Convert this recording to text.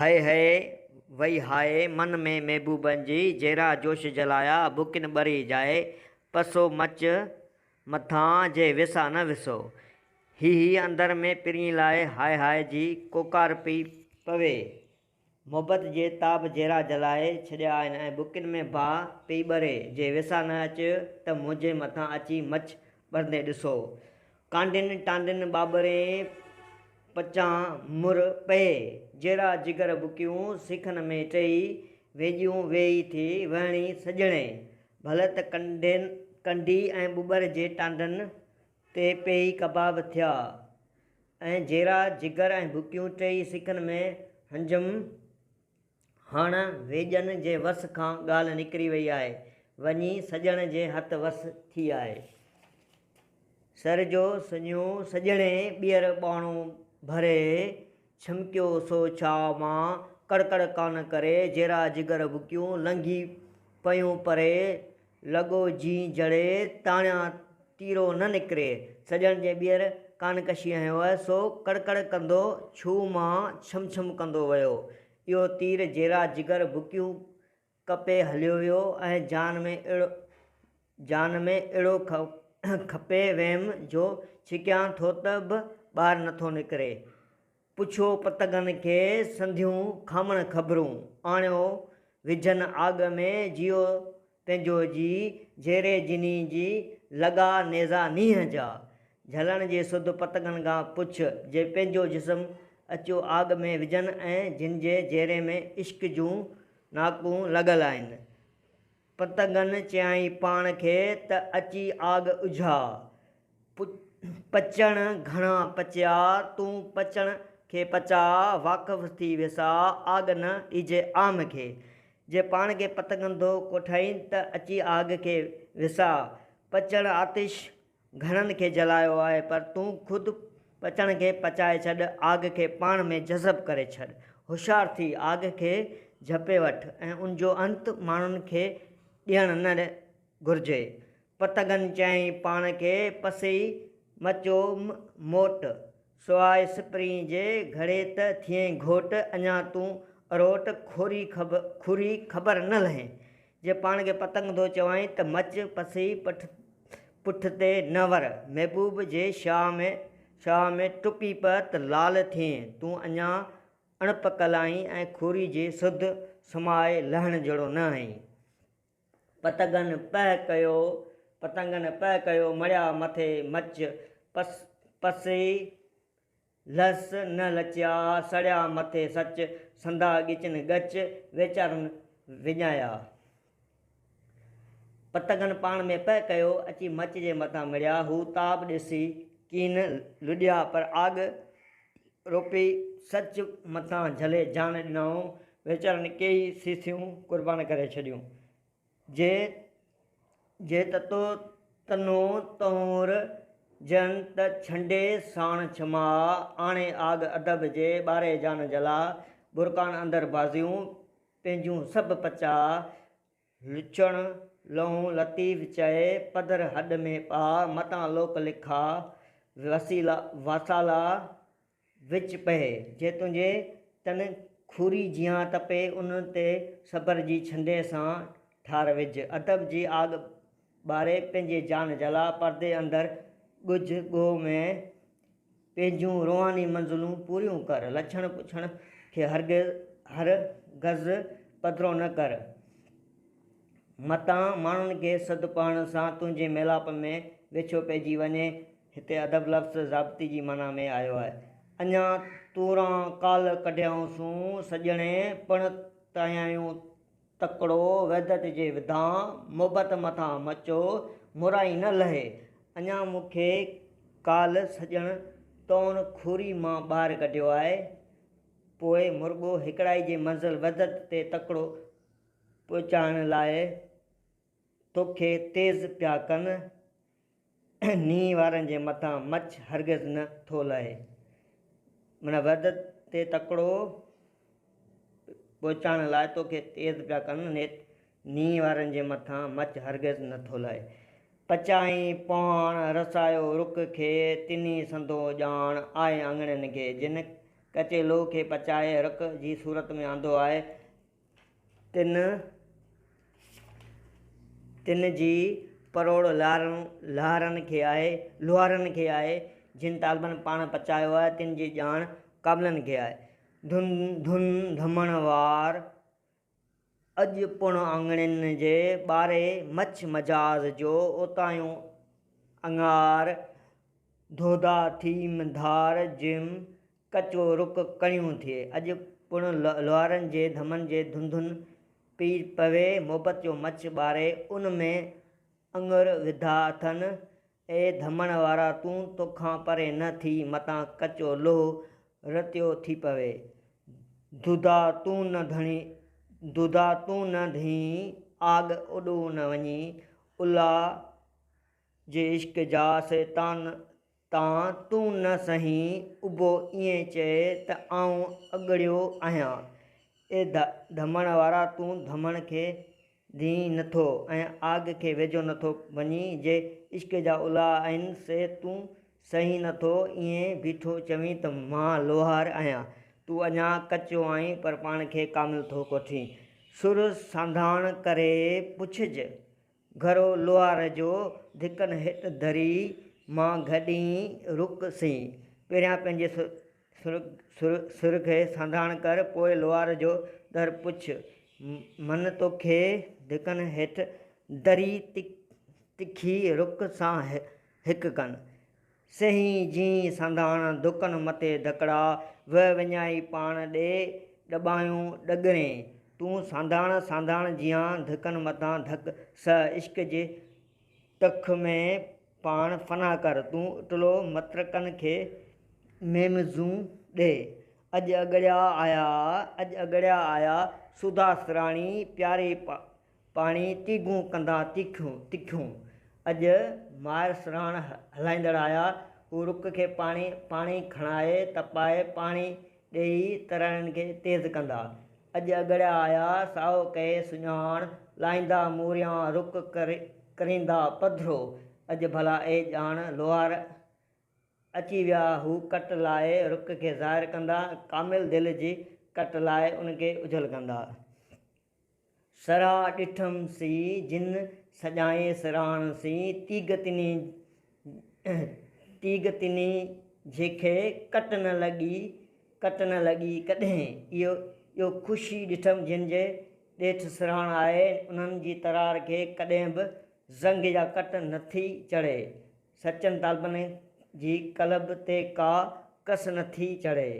هئي هئي وئي هاء، من ۾ محبوبن جي، جيرا جوش جلايا، بڪين ٻري جائي، پسو مچ مٿان، جي وسا نه وسو. هي هي اندر ۾ پرين لاء، هاء هاء جي ڪوڪار پئي پوي. محبت جي تاب جيرا جلائي ڇڏيا آهن ۽ بڪين ۾ باهه پئي ٻري. جي وسا نه اچ ته منهنجي مٿان اچي مچ ٻرندي ڏسو. ڪانڊين ٽانڊين ٻاٻرين پچان مر پئي، جيرا جگر بڪيون سيخن ۾ ٽهي ويڄيون ويهي ٿي وهڻي سڄڻي، ڀل ته ڪنڊين ڪنڊي ۽ ٻٻر جي ٽانڊن تي پيهي ڪباب ٿيا ۽ جيرا جگر ۽ بڪيون ٽهي سيخن ۾ هنجم هاڻ ويڄن جي وس کان ڳالهه نڪري وئي آهي، وڃي سڄڻ جي هٿ وس ٿي آهي. سر جو سڃو سڄڻي ٻيهر ٻاڻو ڀري، ڇمڪيو سو ڇا مان ڪڙڪڙ ڪانه ڪري، جيرا جگر بڪيون لنگهي پيون پري، لڳو جين جڙي تاڻيان تيرو نه نڪري، سڄڻ جي ٻيهر ڪانه ڪشي هنيو آهي، سو ڪڙڪڙ ڪندو ڇو مان ڇم ڇم ڪندو ويو. اهو تير جيرا جگر بڪيون ڪپي هليو ويو ۽ جان ۾ اهڙو جان ۾ اهڙو کپي ويم جو ڇڪيان ٿو ته به ٻاهر نٿو نڪري. پڇيو پتنگن کي سنڌيون کامڻ خبرون، آڻيو وجهن آڳ ۾ جيئو پنهنجو جي، جيري جني جي، لڳا نيزا نينهن جا. جهلڻ جي سڌ پتنگن کان پڇ، جي پنهنجو جسم اچيو آڳ ۾ وجهن ۽ جن جي جيري ۾ عشق جون ناڪون لڳل آهن. پتنگن چيائين پاڻ کي ته اچي آڳ اجها. پچڻ گهڻا پچيا، تون پچڻ کي پچاء، واقف ٿي وساء، آڳ نه ڏجي عام کي. جي پاڻ کي پتنگن ٿو ڪوٺائين ته اچي آڳ کي وساء. پچڻ آتش گهڻن کي جلايو آهي، پر تون خود پچڻ کي پچائي ڇڏ، آگ کي پاڻ ۾ جذب ڪري ڇڏ. هوشيار ٿي آگ کي جهپي وٺ ۽ ان جو انت ماڻهن کي ڏيڻ نه گهرجي. پتنگن چيائين پاڻ کي پسي مچوم موٽ، سواء سپرين جي گهڙي ته ٿئين گهوٽ، اڃا تون اروٽ کوري خبر نه لهين. جي پاڻ کي پتنگ ٿو چوائين ته مچ پسي پٺ تي نه ور. محبوب جي شاهه ۾ شاهه ۾ ٽپي پء ته لال ٿئين. تون اڃا اڻپڪل آهين ۽ کوري جي سڌ سماء لهڻ جهڙو نه آهين. پتنگن پهه ڪيو پتنگن پهه ڪيو مڙيا مٿي مچ پس پسي لس نه لچيا، سڙيا مٿي سچ، سندا ڳچن ڳچ، ويچارن وڃايا. پتنگن پاڻ ۾ پهه ڪيو، اچي مچ جي مٿان مڙيا. هو تاب ڏسي ڪين لڏيا، پر آڳ روپي سچ مٿان جهلي جان ڏنائون. ويچارن ڪيئي سيسيون قربان ڪري ڇڏيون. جي جي تتو تنو تنور جن ته ڇنڊي ساڻ ڇماء، آڻي آڳ ادب جي ٻاري جان جلاء، برڪان اندر بازيون پنهنجون سڀ پچاء، لچڻ لئون لطيف چئي پڌر هڏ ۾ پاء، متان لوڪ لکا وسيلا واسالا وچ پهي، جي تنهنجي تن کوري جيان تپي، ان تي صبر جي ڇنڊي سان ٺار وجهه. ادب جي آڳ ٻاري، پنهنجي جان جلاء، پردي اندر ڳجهه ڳوهه ۾ پنهنجون روحاني منزلون پوريون ڪر. لڇڻ پڇڻ کي هرگز هر گز پڌرو نه ڪر. متان ماڻهن کي سڌ پوڻ سان تنهنجي ميلاپ ۾ ويڇو پئجي وڃي. هتي ادب لفظ ضابطي جي معنيٰ ۾ آيو آهي. اڃا توران ڪالهه ڪڍيائونسون، سڄڻي پڻ تايائون تڪڙو، وحدت جي وڌان، محبت مٿان مچو، مورائي نه لهي. اڃا مون کي ڪالهه سڄڻ تون کوري مان ٻاهر ڪڍيو آهي، پوء مرڳو هيڪڙائي جي منزل وحدت تي تڪڙو پهچائڻ لاء توکي تيز پيا ڪن. نينهن وارن جي مٿان مڇ هرگز نه ٿو لهي. معنيٰ وحدت تي تڪڙو پهچائڻ لاء توکي تيز پيا ڪن، نينهن وارن جي مٿان مڇ هرگز نه ٿو لهي. پچائين پهاڻ، رسايو رڪ کي، تنهي سندو ڄاڻ، آء اڱڻين کي، جن ڪچي لوهه کي پچائي رڪ جي صورت ۾ آندو آهي، تن تن جي پروڙ لهارن کي آهي، لوهارن کي آهي، جن طالبن پاڻ پچايو آهي، تن جي ڄاڻ ڪاملن کي آهي. ڌن ڌن ڌمڻ وار، اڄ پڻ آڱڻين جي ٻاري مڇ مجاز جو اوتايون اڱار، ڌوڌا ٿيم ڌار جم ڪچو رڪ ڪڻيون ٿئي. اڄ پڻ لوهارن جي ڌمن جي ڌنڌن پئي پوي، محبت جو مڇ ٻاري ان ۾ اڱر وڌا اٿن. اي ڌمڻ وارا تون توکان پري نه ٿي متان ڪچو لوهه رتيو ٿي پوي. دودا تون نه ڌڻي دودا تون نه ڌئين آڳ اوڏو نه وڃين الا جي عشق جا سي تان تان تون نه سهين اڀو ائين چئي ته آئون اڳڙيو آهيان. اي ڌمڻ وارا تون ڌمڻ کي ڌئين نٿو ۽ آگ کي ويجهو نٿو وڃين، جي عشق جا الا آهن سي تون سهين نٿو، ائين بيٺو چوين ته مان لوهار آهيان. تون اڃا ڪچو آهين پر پاڻ کي ڪامل ٿو ڪوٺين. سر سانڌاڻ ڪري پڇج گهرو لوهار جو ڌڪن هيٺ دري مان گهڏين رڪ سين. پهريان پنهنجي سر کي سانڌاڻ ڪر، پوء لوهار جو در پڇ. من توکي ڌڪن هيٺ دري تکي رڪ سان هڪ ڪن. سهين جين سانڌاڻ ڌڪن مٿي ڌڪڙا، وهه وڃائي پاڻ ڏي ڏٻايون ڏڳرين. تون سانڌاڻ سانڌاڻ جيان ڌڪن مٿان ڌڪ سهه، عشق جي تک ۾ پاڻ فنا ڪر. تون اٽلو مترڪن کي ميمزون ڏي. اڄ اڳڙيا آيا، اڄ اڳڙيا آيا، سوڌا سراڻي پياري پاڻي تيغون ڪندا تيکيون تکيون. اڄ ماهر سرهاڻ هلائيندڙ آيا. هو رڪ کي پاڻي پاڻي کڻائي تپائي پاڻي ڏيئي ترارين کي تيز ڪندا. اڄ اڳڙيا آيا، سائو ڪهي سڃاڻ لائيندا موريان رڪ ڪريندا پڌرو. اڄ ڀلا اي ڄاڻ لوهار اچي ويا هو ڪٽ لائي رڪ کي ظاهر ڪندا ڪامل دل جي ڪٽ لائي ان کي اجهل ڪندا. سرها ڏٺم سي، جن سڄائين سرهاڻ سين، تيغ تنهي تيغ تنهي جيکي، ڪٽ نه لڳي ڪٽ نه لڳي ڪڏهين. اهو اهو خوشي ڏٺم جن جي ڏيٺ سرهاڻ آهي، انهن جي ترار کي ڪڏهن به زنگ يا ڪٽ نٿي چڙهي. سچن طالبن جي قلب تي ڪا ڪس نٿي چڙهي.